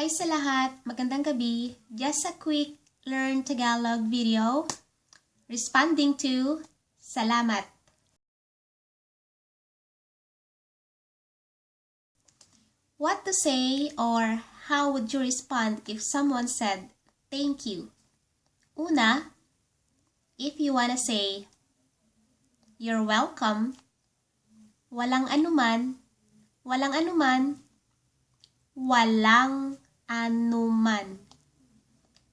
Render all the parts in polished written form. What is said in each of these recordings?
Hi sa lahat, magandang gabi. Just a quick Learn Tagalog video responding to Salamat. What to say or how would you respond if someone said thank you? Una, if you wanna say you're welcome, walang anuman, walang anuman, walang anuman.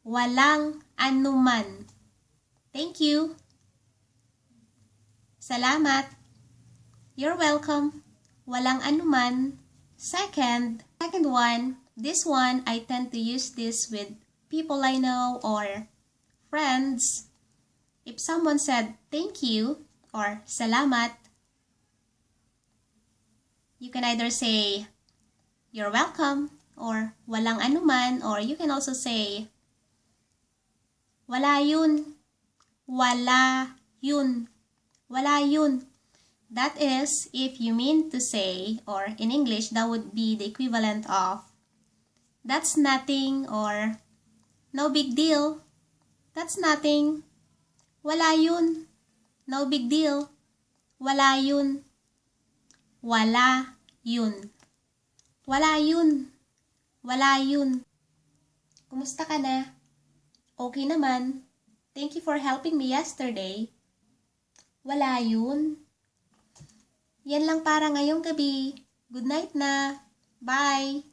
Walang anuman. Thank you. Salamat. You're welcome. Walang anuman. Second one, this one, I tend to use this with people I know or friends. If someone said thank you or salamat, you can either say you're welcome or walang anuman, or you can also say wala yun, wala yun, wala yun. That is, if you mean to say, or in English, that would be the equivalent of that's nothing or no big deal. That's nothing. Wala yun. No big deal. Wala yun. Wala yun. Wala yun. Wala yun. Kumusta ka na? Okay naman. Thank you for helping me yesterday. Wala yun. Yan lang para ngayong gabi. Good night na. Bye!